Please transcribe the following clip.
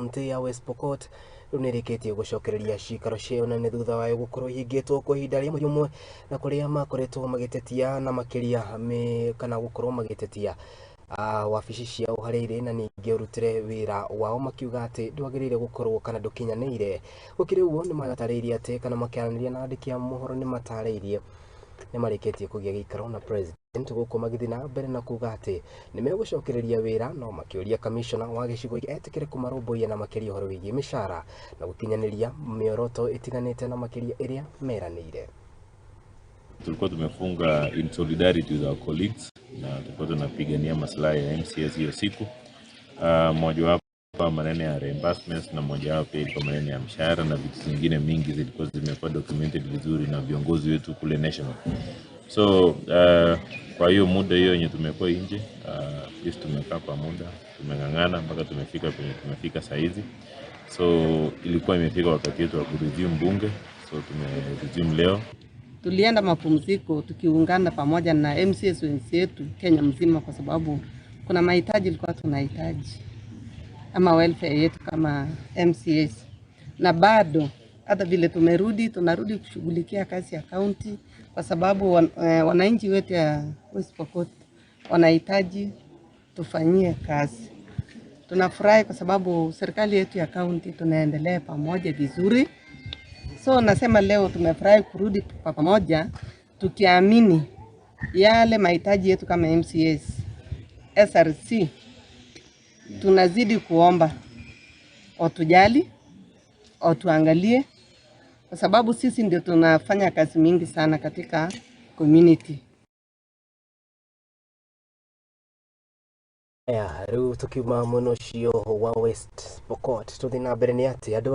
kaunti ya West Pokot rĩu nĩrĩkĩtie gũcokereria cikaro ciayo na nĩ thutha wayo gũkorwo ihingĩtwo kwa ihinda rĩa mweri ũmwe na kũrĩa makoretwo magĩtetia na makĩria kana gũkorwo magĩtetia wabici ciao harĩa irĩ na ningĩ ũrutĩre wĩra wao makiuga atĩ ndwagĩrĩire gũkorwo kana ndũkinyanĩire. Gũkĩrĩ ũguo nĩ matarĩirie atĩ kana makĩaranĩria na andĩki a mohoro nĩ matarĩirie nĩ marĩkĩtie kũgĩa gĩikaro na president gũkũ magĩthiĩ na mbere na kuga atĩ nĩ megũcokereria wĩra no makĩũria kamishona wa gĩcigo gĩkĩ etĩkĩre kũmarũmbũiya na makĩria ũhoro wĩgiĩ mĩcara na gũkinyanĩria mĩoroto ĩtiganĩte na makĩria ĩrĩa meranĩire. Tulikuwa tumefunga in solidarity with our colleagues na tulikuwa tunapigania maslahi ya MCAs hiyo siku. Mojawapo maneno ya reimbursements na mojawapo pia ilikuwa maneno ya mshahara na vitu zingine mingi zilikuwa zimekuwa documented vizuri na viongozi wetu kule national. So kwa hiyo muda hiyo yenye tumekuwa nje, sisi tumekaa kwa muda, tumeng'ang'ana mpaka tumefika kwenye tumefika saa hizi. So ilikuwa imefika wakati wetu wa kuresume bunge, so tumeresume leo. Tulienda mapumziko tukiungana pamoja na MCAs wenzetu Kenya mzima, kwa sababu kuna mahitaji ilikuwa tunahitaji ama welfare yetu kama MCAs, na bado hata vile tumerudi, tunarudi kushughulikia kazi ya county, kwa sababu wananchi wetu ya West Pokot wanahitaji tufanyie kazi. Tunafurahi kwa sababu serikali yetu ya county tunaendelea pamoja vizuri. So nasema leo tumefurahi kurudi kwa pamoja tukiamini yale mahitaji yetu kama MCAs, SRC, tunazidi kuomba watujali, watuangalie, kwa sababu sisi ndio tunafanya kazi mingi sana katika community. Aya, rĩu tũkiuma mwena ũcio wa West Pokot tũthiĩ na mbere nĩ atĩ andũ